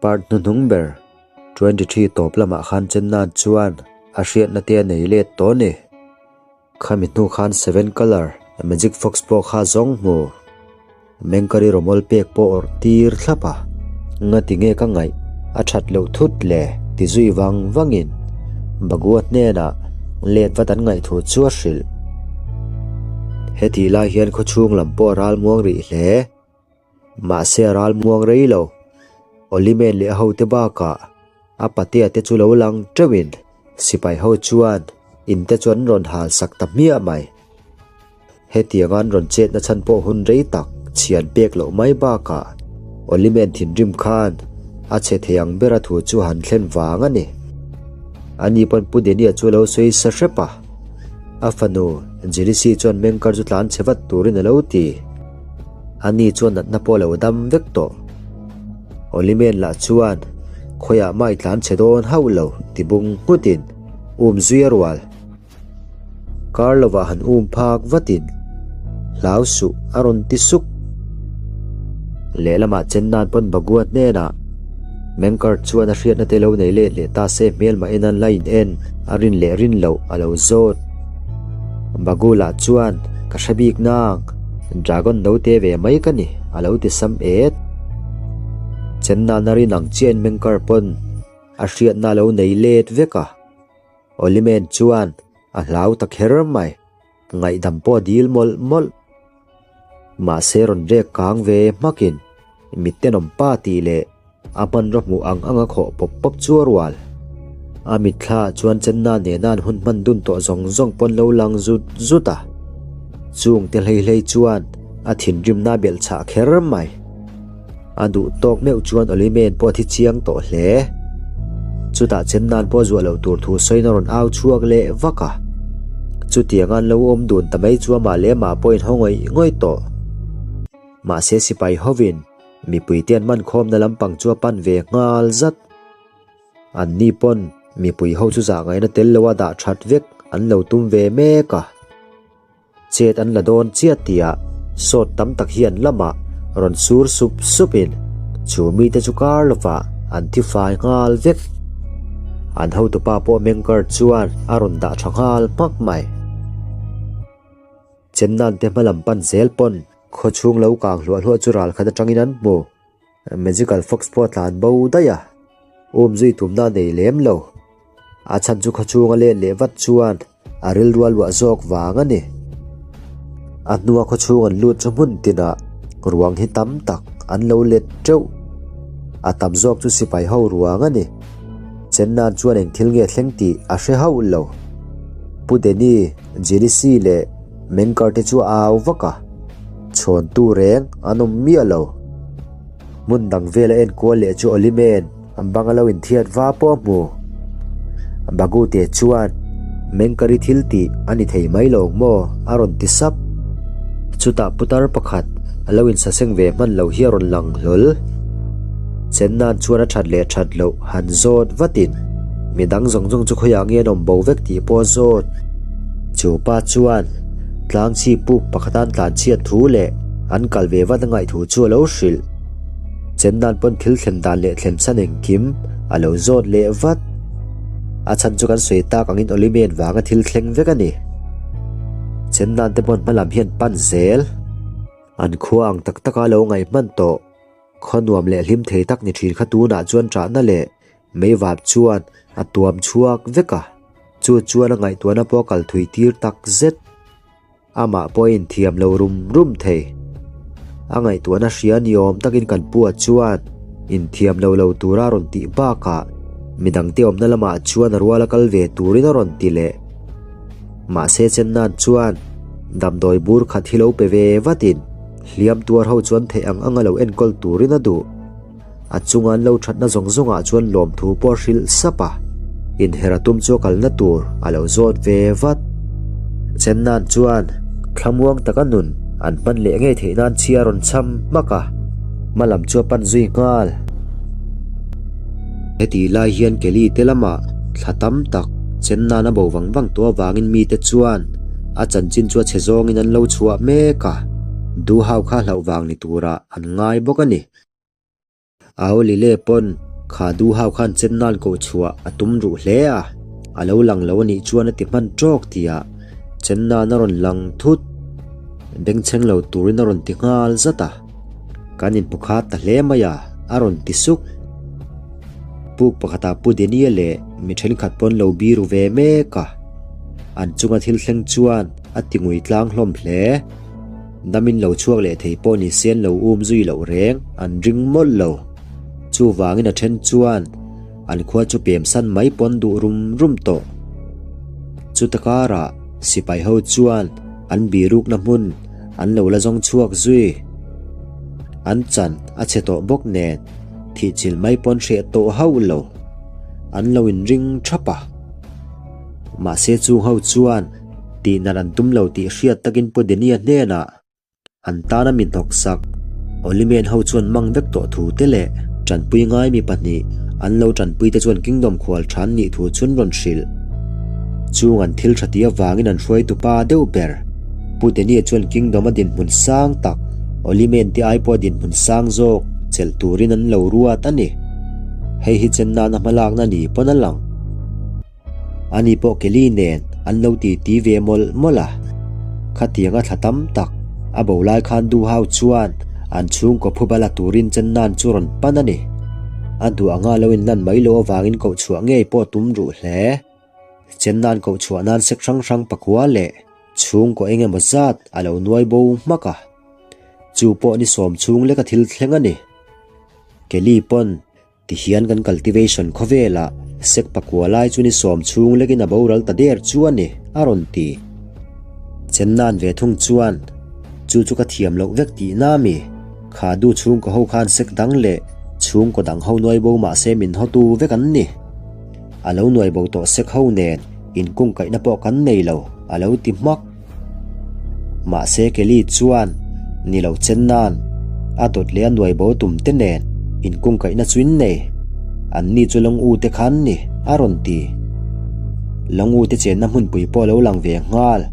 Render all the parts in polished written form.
Part hnuhnung ber 23 tawp lamah khan Chenna chuan a hriatna te a nei let tawh a ni. Khami hnu khan Seven Colour Magic Fox pawh kha zawng hmu. Mengkari rawmawl pek pawh awrh tir thlap a, ngati nge ka ngaih a that loh thut le ti zui vang vangin Bagua hnenah let vat an ngaih thu chu a hrilh. Hetih lai hian khawchhung lam pawh a ral muang rih hle. Mahse a ral muang rei lo. Olimen leh a hote bakah a patea te chu lo lang teuhin sipai ho chuan in te chu an rawn hal sak ta hmiah mai. Hetianga an rawn chetna chhan pawh hun rei tak chhian pek loh mai bakah Olimen thinrim khan a che thei ang bera thu chu han thlen vang a ni. Ani pawn Pu Denia chu a lo sawi sa hrep a. A fanu Jelisi chuan mengkar chu tlan chhe vat turin a lo ti. Ani chuan natna pawh a lo dam vek tawh. Olimen lah chuan khawiah mah i tlan chhe dawn hauh lo ti bung nghutin um zui a rual. Kar lovah han um phak vatin hlau suh a rawn ti suk. Lehlamah Chennan pawn Bagua hnenah Mengkar chuan a hriatna te lo nei let leh ta se hmel mah en an la in en a rin leh rin loh a lo zawt. Bagula chuan ka hre bik nang Dragon note ve mai ka ni a lo ti sam et. Chennan a rin ang chiahin Mengkar pawn a hriatna a lo nei let vek a. Olimen chuan a hlau ta kher mai, ngaihdam pawh a dil mawlh mawlh. Mahse rawn rek kang ve hmakin mi tenawm pa tih leh a hmanraw hmuh ang anga khawh pawp pawp chu a rual. A mitthla chuan Chenna nena an hun hman dun tawh zawng zawng pawn lo lang zut zut a. Chungte hlei hlei chuan a thinrimna a belh chhah kher mai. A duh tawk meuh chuan Olimen pawh a thi chiang tawh hle. Chutah chen nan pawh zuah loh tur thu sawiin a rawn au chhuak leh vak a. Chutianga an lo awm dun ta mai chu amah leh amah pawhin haw ngawih ngawih tawh. Mahse sipai hovin mipuite an man khawmna lampang chu a pan ve nghal zat. An ni pawn mipui ho chu zah ngaihna tel loa dah that vek an lo tum ve mek a. Chet an la dawn chiah tihah sawt tam tak hi an lamah rawn sur sup supin chu mite chu kar lovah an thi fai nghal vek. An hotupa pawh Mengkar chuan a rawn dah tha nghal hmak mai. Chennan te hmalam pan zel pawn khawchhung lo kang hluah hluah chu ral khat atangin an hmu. Magical Fox pawh a tlan bo daih a, um zui tumna a nei lem lo. A chhan chu khawchhung a let leh vat chuan a rilru a luah zawk vang a ni. A hnua khawchhung an lut chu hmun tinah ruang hi tam tak an lo let teuh. A tam zawk chu sipai ho ruang a ni. Chennan chuan eng thil nge thleng tih a hre hauh lo. Pu Denny, Jelisi leh Mengkar te chu a au vak a. Chhawntu reng an awm miah lo. Hmun dang vela enkual leh chu Olimen an bang a lo inthiat va pawh a hmu. Bagute chuan Mengkari thil tih a ni thei mai lo maw a rawn ti sap. Chutah putar pakhat a lo insaseng ve hman lo hi a rawn lang hlawl. Chennan chuan a that leh that loh han zawt vatin midang zawng zawng chu khawiah nge an awm bo vek tih pawh a zawt. Chu pa chuan. Tlangchhi puk pakhatan tlanchhiat thu leh an kal ve vat a ngaih thu chu a lo hrilh. Chennan pawn thil thlen dan leh thlen chhan engkim a lo zawt leh vat. A chhan chu kan sawi tak angin Olimen vanga thil thleng vek a ni. Chennan te pawn hmalam hian pan zel. An khua ang tak taka lo ngaih hman tawh. Khaw nuam leh hlim thei tak ni thin kha tunah chuan ṭahna leh Meivap chuan a tuam chhuak vek a, chu chuan a ngaihtuahna pawh a kal thui tir tak zet. Amah pawh a inthiam lo rum rum thei. A ngaihtuahna hria ni awm takin kan pu a chuan inthiam lo lo tura a rawn tih bakah midangte awmna lamah chuan a ruala kal ve turin a rawn ti leh. Mahse Chennan chuan damdawi bur khat hi lo pe ve vatin hliam tuar ho chuan theih ang anga lo enkawl turin a duh. A chunga an lo thatna zawng zawngah chuan lawmthu pawh a hrilh sap a, inher a tum chu a kalna tur a lo zawt ve vat. Chennan chuan thlamuang taka nun an hman leh ngei theih nan chhia a rawn cham hmak a, hma lam chu a pan zui nghal. Hetih lai hian Kelly te lamah thla tam tak Chennan a bo vang vang tawh avangin mite chuan a chanchin chu a chhe zawngin an lo chhuah mek a, Duhau kha hlauh vang ni turah an ngai bawk a ni. Aolile pawn Kha duhau khan Chennan koh chhuah a tum ruh hle a, a lo lang lo a nih chuan a ti hman tawk tihah Chennan a rawn lang thut. Bengchheng lo turin a rawn ti nghal zat a, Kan inhmu khat ta hle mai a, a rawn ti suk. Puk pakhatah Pu Denia leh mi thenkhat pawn lo biru ve mek a, an chunga thil thleng chuan a ti ngui tlang hlawm hle. Damin lo chhuak leh thei pawh ni se an lo um zui loh reng an ring mawlh lo. Chuvangin a then chuan an khua chu pem san mai pawn duh rum rum tawh. Chuta karah sipai ho chuan an birukna hmun an lo la zawng chhuak zui. An chan a chhe tawh bawk nen thihchilh mai pawn hreh tawh hauh lo. An lo inring thap a. Mahse chung ho chuan tihnan an tum lo tih hriat takin Pu Denia hnenah an tana mi hnawksak Olimen ho chuan mang vek tawh thu te leh tanpui ngai mi pahnih an lo tanpui te chuan Kingdom khual than nih thu chun rawn hrilh. Chung an thil tha tih avangin an hruaitu pa deuh ber Pu Denia chuan Kingdom a dinhmun sang tak Olimen te ai pawh dinhmun sang zawk chelh turin an lo ruat a ni. Hei hi chen nana hmalakna ni pawn a lang. Ani pawh Kelly nen an lo titi ve mawlh mawlh a. Khatianga thla tam tak a bo lai khan Duhau chuan an chhungkaw phuba la turin Chennan chu rawn pan a ni. A duh anga lo inlan mai loh avangin kohchhuah ngei pawh tum ruh hle. Chennan kohchhuah nan sek hrang hrang pakua leh chhungkaw eng emaw zat a lo nuai bo hmak a. Chu pawh ni sawm chhung leka thil thleng a ni. Kelly pawn Tihian kan cultivation khawvelah sek pakua lai chu ni sawm chhung lekin a boral ta der chu a ni, a rawn ti. Chennan ve thung chuan, Chu chu ka thiam loh vek tihna a mi? Kha du chhungkaw ho khan sek dang leh chhungkaw dang ho nuai bo mahse min hawtu vek an ni. A lo nuai bo tawh sek ho nen inkungkaihna pawh kan nei lo, a lo ti hmak. Mahse Kelly chuan ni lo chen nan a dawt leh a nuai bo tum te nen inkungkaihna chu in nei. An ni chu Lawng U te khan ni a rawn ti. Lawng U te chenna hmunpui pawh a lo lang ve nghal.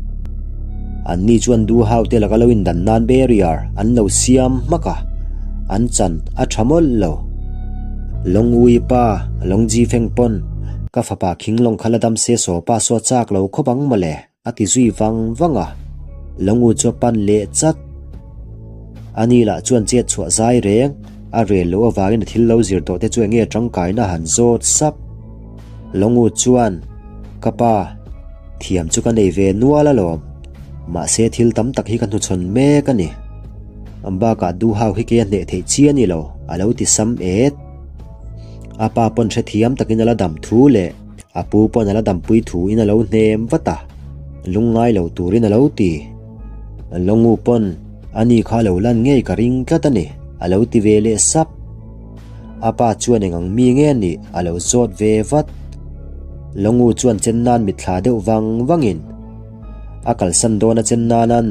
An ni chuan du hau te laka lo indan nan barrier an lo siam hmak a, an chan a tha mawlh lo. Lawng U i pa Lawng Ji Feng pawn ka fapa khing lawng kha la dam se saw pa saw chak lo khawp ang mawle. A ti zui vang vang a, Longu chu a pan leh chat. Ani lah chuan chet chhuah zai reng, a rel loh avangin a thil lo zir tawh te chu enge tangkaina a han zawt sap. Longu chuan, Ka pa, thiam chu ka nei ve nual alawm, mahse thil tam tak hi ka hnuchhawn mek a ni. Bakah duhau hi kei a hneh theih chi a ni lo, a lo ti sam et. A pa pawn hrethiam takin a la dam thu leh A pu pawn a la dampui thu in a lo hnem vat a, lungngai lo turin a lo ti. Longu pawn a ni kha lo lan ngei ka ring tlat a ni, a lo ti ve leh sap. A pa chuan eng ang mi nge a nih a lo zawt ve vat. Longu chuan chen nan mitthla deuh vang vangin a kalsan dawn a chen nan an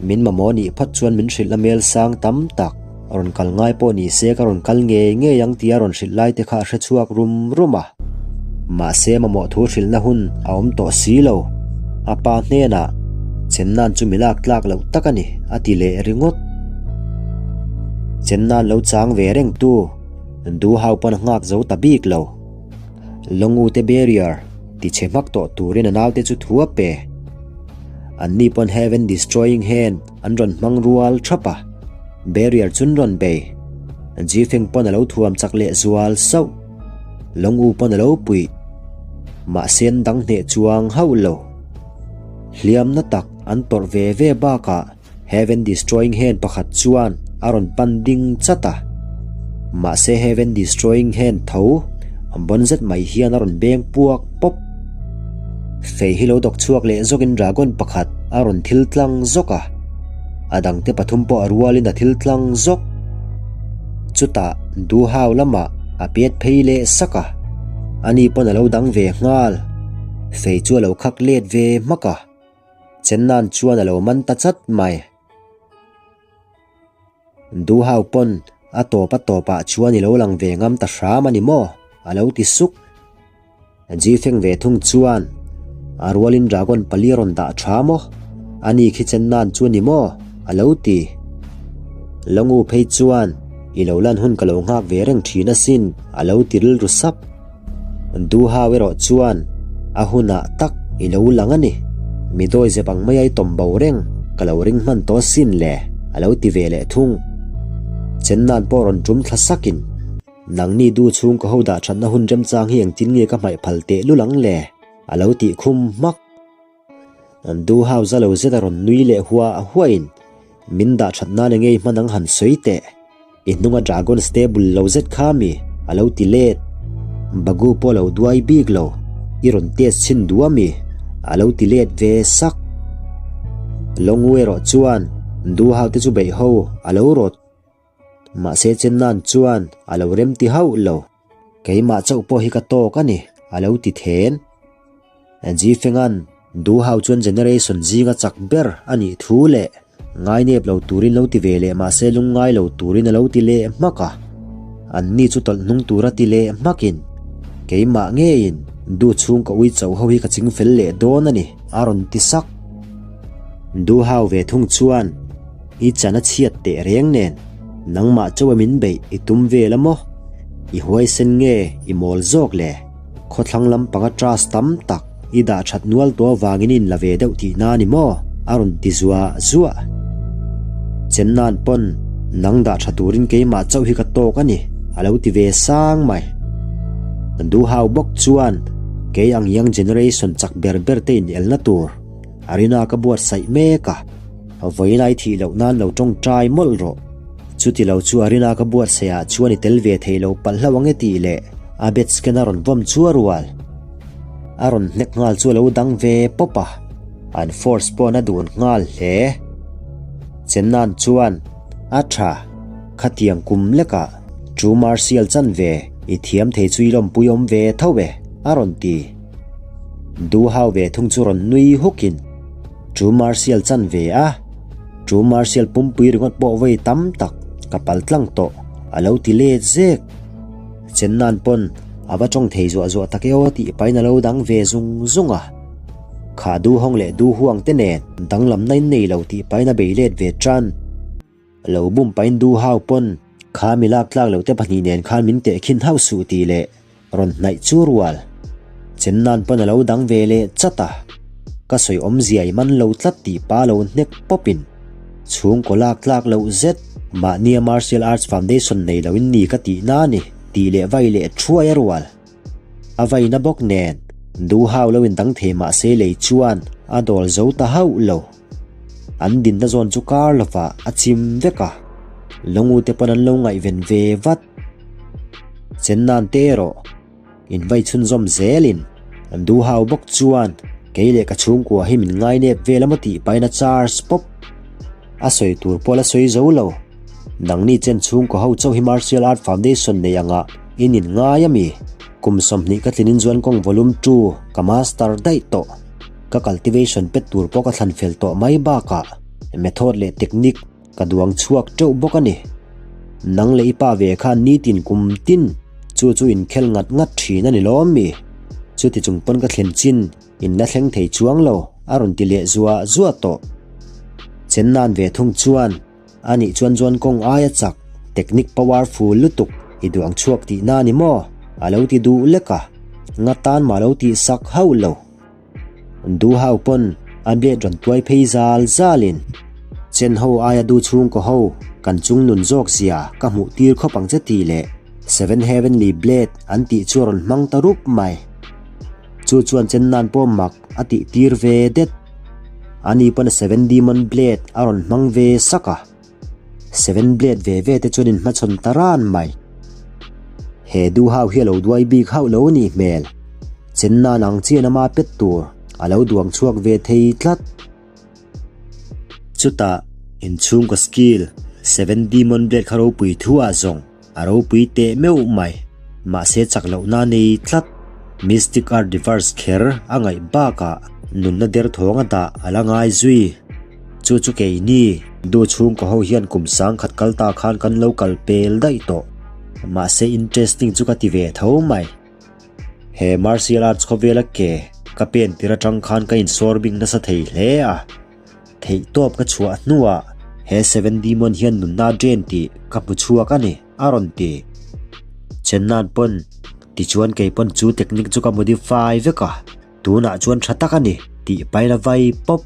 min mamawh nih phawt chuan min hrilh a mel sang tam tak rawn kal ngai pawh ni se ka rawn kal ngei ngei ang tia rawn hrilh lai te kha a hre chhuak rum rum a. Mahse mamawh thu hrilhna hun a awm tawh si lo. A pa hnenah, Chennan chu mi lak tlak loh tak a ni, a ti leh ringawt. Chennan lo chang ve reng tu, Duhau pawn a nghak zo ta bik lo. Lawngute barrier ti chhe hmak tawh turin a naute chu thu a pe. Anni pawn Heaven Destroying Hand an rawn hmang rual thap a, barrier chu an rawn bei. Jifeng pawn a lo thuam chak leh zual sauh. Lawng u pawn a lo puih. Mahse an dang hneh chuang hauh lo. Hliamna tak an tawrh ve ve bakah Heaven Destroying Hand pakhat chuan a rawn pan ding chat a. Mahse Heaven Destroying Hand tho bawn zet mai hian a rawn beng puak pawp. Fei hi lo dawk chhuak leh zawkin dragon pakhat a rawn thil tlang zawk a. A dangte pathum pawh a rualin a thil tlang zawk. Chutah Duhau lamah a pet phei leh sak a, ani pawn a lo dang ve nghal. Fei chu a lo khak let ve hmak a, Chennan chuan a lo man ta chat mai. Duhau pawn a tawp a tawpah chuan i lo lang ve ngam ta hram a ni maw? a lo ti suk. Jifeng ve thung chuan a rualin dragon pali a rawn dah tha maw? Ani khi chen nan chu a ni maw? a lo ti. Longu phei chuan. I lo lan hun ka lo nghak ve reng thin asin, a lo ti rilru sap. Duhau erawh chuan a hunah tak i lo lang a ni. Mi dawi zep ang maia i tawm bo reng ka lo ring hman tawh asin le, a lo ti ve leh thung. Chenna'n pawh rawn tum thla sakin, Nangni du chhung ka ho dah thatna hun remchang hi engtin nge ka hmaih phal teh lul ang le, a lo tih khum hmak. An du hau za lo zet a rawn nui leh huah huahin min dah that nan enge i hman ang han sawi teh. I hnunga dragon stable lo zet kha mi a lo ti let. Bagu pawh lo duai bik lo, i rawn test chhin duh a mi a lo ti let ve sak. Longu erawh chuan du hau te chu beih ho a lo rawt. Mahse Chennan chuan a lo rem ti hauh lo. Keimah chauh pawh hi ka tawk a ni, a lo ti then. Zifenga'n Duhau chuan generation zinga chak ber a nih thu leh ngainep lo turin lo ti ve leh mahse lungngai lo turin a lo ti leh hmak a. Anni chu tawlh hnung tura ti leh hmakin, Keimah ngeiin Du chhung ka ui chauh ho hi ka ching fel leh dawn a ni, a rawn ti sak. Duhau ve thung chuan, I chan a chhiat teh reng nen, nangmah chauh a min beih i tum vel a maw? I huaisen nge i mawl zawk le? Khawthlang lampanga trust tam tak i dah that nual tawh avangin i inla ve deuh tihna a ni maw? a rawn ti zuah zuah. Chenna'n pawn nang dah tha turin keimah chauh hi ka tawk a ni, a lo ti ve sang mai. Duhau bawk chuan kei ang young generation chak ber ber te inelna tur Arina ka buatsaih mek a, vawiin ai thih loh nan lo tawngtai mawlh rawh. Chuti lo chu Arina ka buatsaih ah chuan i tel ve thei lo palh hlauh ang e tih leh a bet scan a rawn vawm chu a rual. A rawn hnek nghal chu a lo dang ve pawp a, an force pawh a dun nghal hle. Chennan chuan a tha, khatiang kum lekah chu Martial chanve i thiam thei chu i lawmpui awm ve tho e, a rawn ti. Du hau ve thung chu rawn nui hukin Chu Martial chan ve a, Chu Martial pumpui ringawt pawh vawi tam tak ka pal tlang tawh a lo ti let zek. Chennan pawn a va tawng thei zuah zuah tak e aw tih pahin a lo dang ve zung zung a. Kha du hawng leh du huang te nen danglamna in nei lo tih pahin a bei let ve tan. Lo bum pahin du hau pawn kha mi lak tlak loh te pahnih nen khan min tehkhin hauh suh tih leh rawn hnaih chu rual. Chennan pawn a lo dang ve leh chat a, ka sawi awmzia i man lo tlat tih pa lo hnek pawp in chhungkaw lak tlak loh zet mahnia Martial Arts Foundation nei lo in ni ka tih na ni tih leh vai leh thuai a rual. A vaina bawk nen du hau lo in dang thei mahse lei chuan a dawl zo ta hauh lo. An dinna zawn chu kar lovah a chim vek a, lawngute pawn an lo ngaihven ve vat. Chennan te erawh invai chhunzawm zelin an duhau bawk chuan kei leh ka chhungkua hi min ngainep vel a maw tih pahin a charge pawp. A sawi tur pawh la sawi zo lo. Nangni chen chhungkaw ho chauh hi Martial Art Foundation nei angah in inngai a mi? Kum 20 ka tlinin chuan kawng volume 2 ka master daih tawh. Ka cultivation pet tur pawh ka thlan fel tawh mai bakah method leh technique ka duang chhuak teuh bawk a ni. Nang leh i pa ve khan nitin kum tin chu chu inkhel ngat ngat thin a ni lawm mi? Chuti chung pawn ka thlen chin in la thleng thei chuang lo a rawn ti leh zuah zuah tawh. Chennan ve thung chuan A nih chuan chuan kawng aia chak, technique powerful lutuk i duang chhuak tihna a ni maw? A lo ti duh lek a, nga tan mah lo tih sak hauh lo. Du hau pawn a blade rawn tuai phei zal zalin, Chen ho aia du chhungkaw ho kan chung nun zawk zia ka hmuh tir khawp ang che tih leh Seven Heavenly Blade an tih chu a rawn hmang ta rup mai. Chu chuan chen nan pawh mak a tih tir ve det. Ani pawn Seven Demon Blade a rawn hmang ve sak a. Seven Blade ve ve te chuan in hmachhawn ta ran mai. He du hau hi a lo duai bik hauh lo a nih hmel. Chen nan ang chian ama pet tur a lo duang chhuak ve thei tlat. Chutah inchhungkaw skill Seven Demon Blade kha ropui thu ah zawng a ropui teh meuh mai. Mahse chak lohna nei tlat. Mystic Art Reverse kher a ngaih bakah nunna derthawng a dah a la ngai zui. Chu chu keini du chhungkaw ho hian kum sangkhat kal ta khan kan lo kal pel daih tawh. Mahse interesting chu ka ti ve tho mai. He martial arts khawvela ke ka pen tir atang khan ka insawr bing nasa thei hle a, theihtawp ka chhuah hnuah. He Seven Demon hian nunna a drain tih ka hmu chhuak a ni, a rawn ti. Chennan pawn, Tichuan kei pawn chu technique chu ka modify vek a, tunah chuan tha tak a ni, tih pain a vai pawp.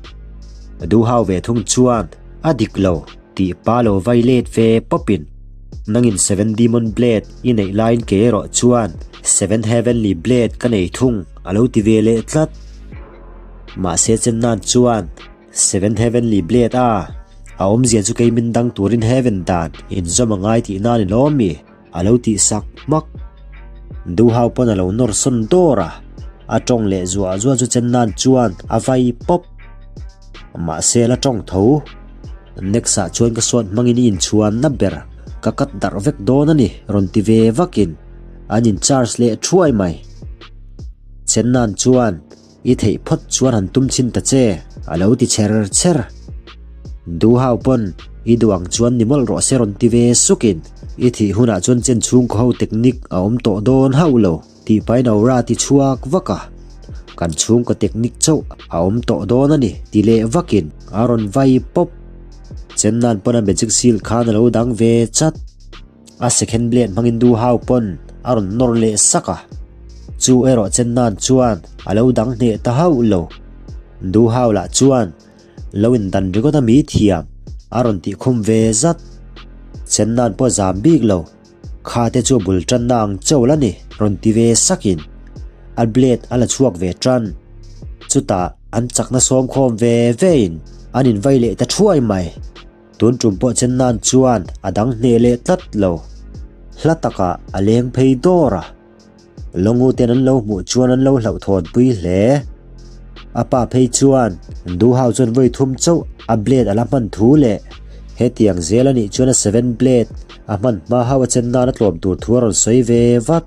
Duhau ve thung chuan, A dik lo, tih pa lo vai let ve pawpin, Nangin Seven Demon Blade i neih laiin kei erawh chuan Seven Heavenly Blade ka nei thung, a lo ti ve leh tlat. Mahse Chennan chuan, Seven Heavenly Blade a, a awmzia chu kei min dang turin Heaven dan inzawm a ngai tih nan i lawm mi? A lo tih sak hmak. Duhau pawn a lo nawr sawn dawr a, a tawng leh zuah zuah chu chen nan chuan a vai pawp. Mahse la tawng tho. Next ah chuan ka suat hmangin i inchhuan na ber ka cut darh vek dawn a ni rawn ti ve vakin an in charge leh thuai mai. Chen nan chuan I theih phawt chuan han tum chhin ta che, a lo ti chher chher. Duhau pawn i duh ang chuan ni mawlh rawh se rawn ti ve sukin, i thih hunah chuan chen chhungkaw ho technique a awm tawh dawn hauh lo tih pain aura ti chhuak vak a. Kan chhungkaw technique chauh a awm tawh dawn a ni ti leh vakin a rawn vai pawp. Chen nan pawn a magic seal khan a lo dang ve chat. A second blade hmangin du hau pawn a rawn nawr leh sak a, chu erawh chen nan chuan a lo dang hneh ta hauh lo. Du hau lah chuan lo in dan ringawt a mi thiam a rawn tih khum ve zat. Chen nan pawh zam bik lo, kha te chu bul tanna ang chauh la ni rawn ti ve sakin a blade a la chhuak ve tan. Chutah an chakna sawm khawm ve ve in an invai leh ta thuai mai. Tun tum pawh chen nan chuan a dang hneh leh tlat lo. Hla takah a leng phei dawr a. Lawngu ten an lo hmuh chuan an lo hlauhthawn pui hle. A pa phei chuan Duhau chuan vawi thum chauh a blade a la hman thu leh hetiang zel a nih chuan a seven blade a hman hma hauh a chen nan a tlawm tur thu a rawn sawi ve vat.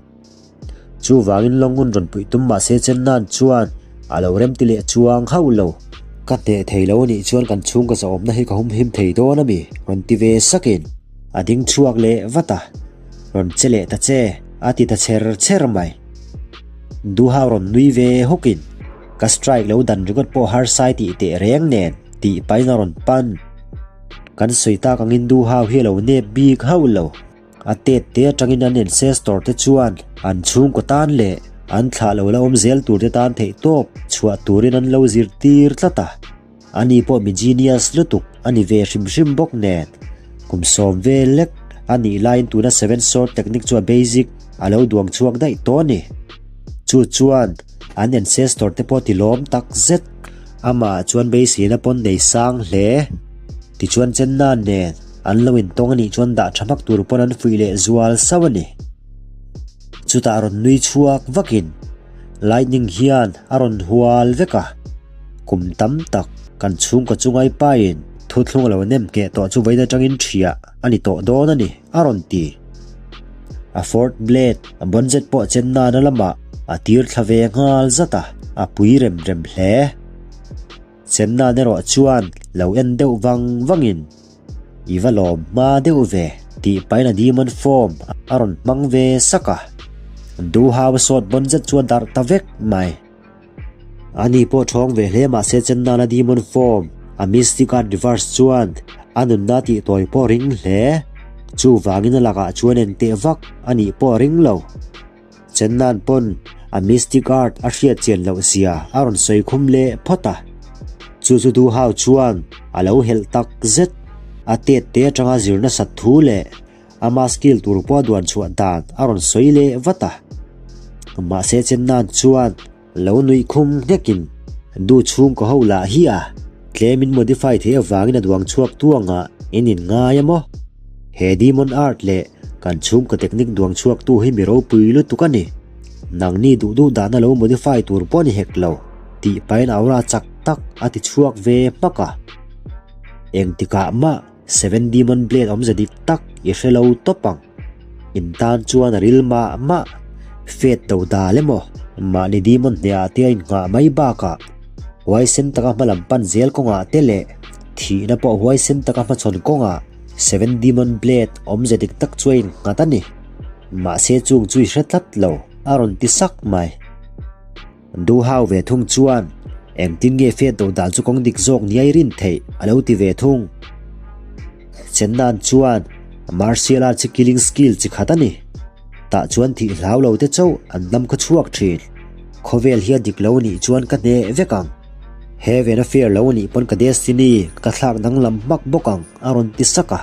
Chuvangin Longun rawn puih tum mahse Chennan chuan a lo remti leh chuang hauh lo. Ka hneh thei lo anih chuan kan chhungkaw zahawmna hi ka humhim thei dawn a mi? rawn ti ve sakin a ding chhuak leh vat a, rawn che leh ta che a ti ta chher chher mai. Duhau rawn nui ve hawkin ka strike lo dan ringawt pawh harsai tih teh reng nen tih pahin a rawn pan. Kan sawi tak angin Duhau hi a lo nep bik hauh lo. A tet te atangin an ancestor te chuan an chhungkaw tan leh an thlah lo la awm zel tur te tan theih tawp chhuah turin an lo zirtir tlat a. Ani pawh mi genius lutuk a ni ve hrim hrim bawk nen. Kum sawm vel lek a nih laiin tuna seven sword technique chu a basic a lo duang chhuak daih tawh a ni. Chu chuan an ancestor te pawh tilawm tak zet. Amah chuan beiseina pawn nei sang hle. Tichuan Chenna nen an lo intawng a nih chuan dah tha hmak tur pawn an fuih leh zual sauh a ni. Chutah rawn nui chhuak vakin lightning hian a rawn hual vek a, kum tam tak kan chhungkaw chungai pain thuthlung a lo nem ngheh tawh chu vawiin atangin thiah a ni tawh dawn a ni a rawn ti. A fourth blade a bawn zet pawh Chenna na lamah a tir thla ve nghal zat a, a pui rem rem hle. Chennan erawh chuan lo en deuh vang vangin, I va lawm hma deuh ve tih pahin a demon form a rawn hmang ve sak a. Duhau a sawt bawn zet chu a darh ta vek mai. Ani pawh thawng ve hle mahse Chennan a demon form a mystic art reverse chuan a nunna tih tawi pawh ring hle. Chuvangin a lakah chuan engteh vak a nih pawh a ring lo. Chennan pawn a mystic art a hriat chian loh zia a rawn sawi khum leh phawt a. Chu chu Duhau chuan a lo helh tak zet. A tet te atanga zir nasat thu leh ama skill tur pawh a duan chhuah dan a rawn sawi leh vat a. Mahse Chennan chuan Lo nuih khum nghekin du chhungkaw ho lah hi a tlemin modify theih avangin a duang chhuak tuangah in in ngai a maw? He demon art leh kan chhungkaw technique duang chhuak tu hi mi ropui lutuk a ni. Nangni duh duh dahna lo modify tur pawh a ni hek lo tih pahin aura chak tak a ti chhuak ve hmak a. Engtikah mah Seven Demon Blade awmze dik tak i hre lo tawp ang. In tan chuan a ril mah mah. Fate do dal emaw, mahni demon hnehah te a innghah mai bakah huaisen taka hma lam pan zel kawngah te leh thihna pawh huaisen taka hmachhawn kawngah Seven Demon Blade awmze dik tak chu a innghat a ni. Mahse chung chu i hre tlat lo, a rawn ti sak mai. Duhau ve thung chuan, Engtin nge Fate do dan chu kawng dik zawk nia i rin theih? a lo ti ve thung. Chennan chuan martial arts hi killing skill chi khat a ni. Tah chuan thih hlau lo te chauh an dam khaw chhuak thin. Khawvel hi a dik lo nih chuan ka hneh vek ang. Heaven a fair lo nih pawn ka destiny ka thlak danglam hmak bawk ang a rawn ti sak a.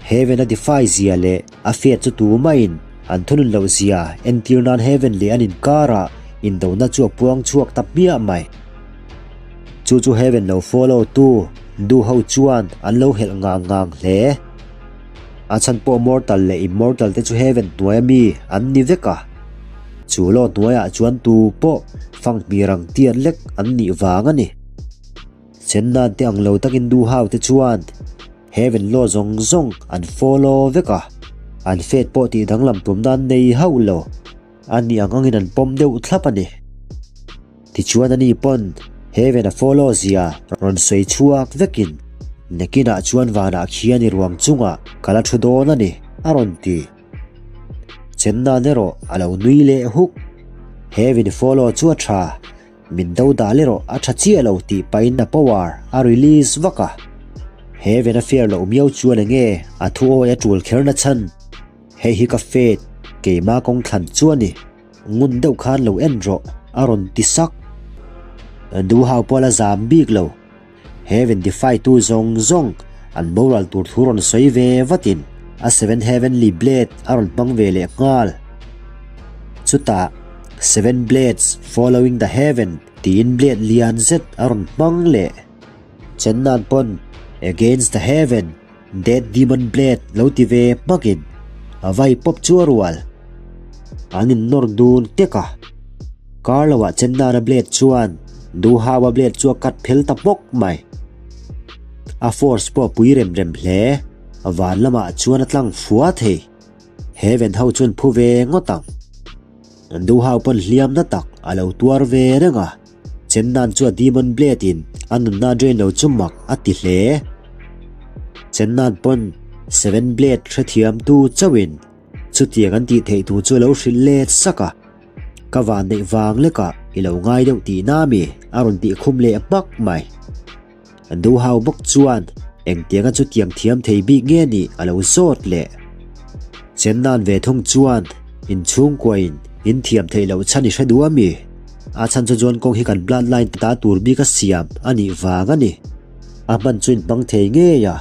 Heaven a defy zia leh a fair chu tumah-in an thunun loh zia entir nan Heaven leh an inkarah indona chu a puang chhuak ta hmiah mai. Chu chu Heaven lo follow tu duh ho chuan an lo helh ngang ngang hle. A chhan pawh mortal leh immortal te chu Heaven hnuai a mi an ni vek a. Chu law hnuaiah chuan tu pawh fanghmir ang tiat lek an nih vang a ni. Chennan te ang lo takin duh hau te chuan Heaven law zawng zawng an follow vek a, an fate pawh tih danglam tumna an nei hauh lo. A nih ang angin an pawm deuh thlap a ni. Tichuan ani pawn Heaven a follow zia rawn sawi chhuak vekin nakinah chuan vanah khian i ruang chungah ka la thu dawn a ni a rawn ti. Chennan erawh a lo nui leh huk. Heaven follow chu a tha, min do dal erawh a tha chiah lo tih pahin a power a release vak a. Heaven a fair loh miau chuan enge a thu awi a tul kher na chhan. Hei hi ka fate keima kawng thlan chu a ni. Ngun deuh khan lo en rawh a rawn ti sak. Duhau pawh la zam bik lo. Heaven defy tu zawng zawng an boral tur thu rawn sawi ve vatin a Seven Heavenly Blade a rawn hmang ve leh nghal. Chutah Seven Blades Following the Heaven tiin blade lian zet a rawn hmang leh. Chennan pawn Against the Heaven Death Demon Blade lo ti ve hmakin a vai pawp chu a rual. An innawr dun tek a. Kar loah Chennana blade chuan Duhau-a blade chu a cut phel ta hmawk mai. A force pawh a pui rem rem hle. Van lamah chuan a tlang fua thei. Heaven ho chuan phu ve ngawt ang. Duhau pawn hliamna tak a lo tuar ve reng a. Chennan chu a Demon Blade in a nunna drain lo chu mak a ti hle. Chennan pawn Seven Blade hrethiam tu chauhin chutiang an tih theih thu chu a lo hrilh let sak a. Ka van neih vang lekah i lo ngai deuh tihna mi a rawn tih khum leh hmak mai. Duhau bawk chuan engtianga chutiang thiam thei bik nge nih a lo zawt leh. Chennan ve thung chuan inchhungkuain in thiam theih loh chhan i hre duh a mi? A chhan chu chuan kawng hi kan bloodline ta tur bik a siam a nih vang a ni. A hman chu in hmang thei ngei a,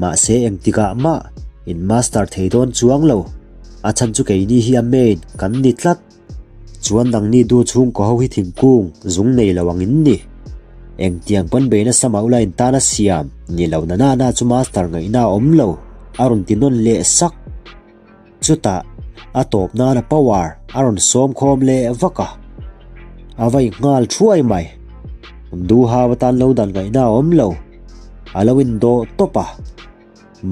mahse engtikah mah in master thei dawn chuang lo. A chhan chu keini hi a main kan ni tlat. Chuan nangni du chhungkaw ho hi thingkung zung nei lo ang in ni. Engtiang pawn bei nasa mah ula in tan a siam ni lo na na na chu master ngaihna a awm lo a rawn ti nawn leh sak. Chutah a tawp nan a power a rawn sawm khawm leh vak a. A vai nghal thuai mai. Du hau atan lo dan ngaihna a awm lo. A lo indawh tawp a.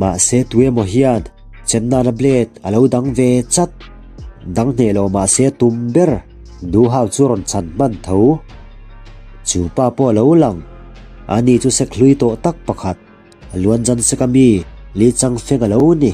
Mahse tuemaw hian Chennana blade a lo dang ve chat. Dang hneh lo mahse tum ber Duhau chu rawn chhan hman tho. Chu pa pawh a lo lang. Ani chu sek hlui tawh tak pakhat, Luanjan sek ami Li Changfeng a lo ni.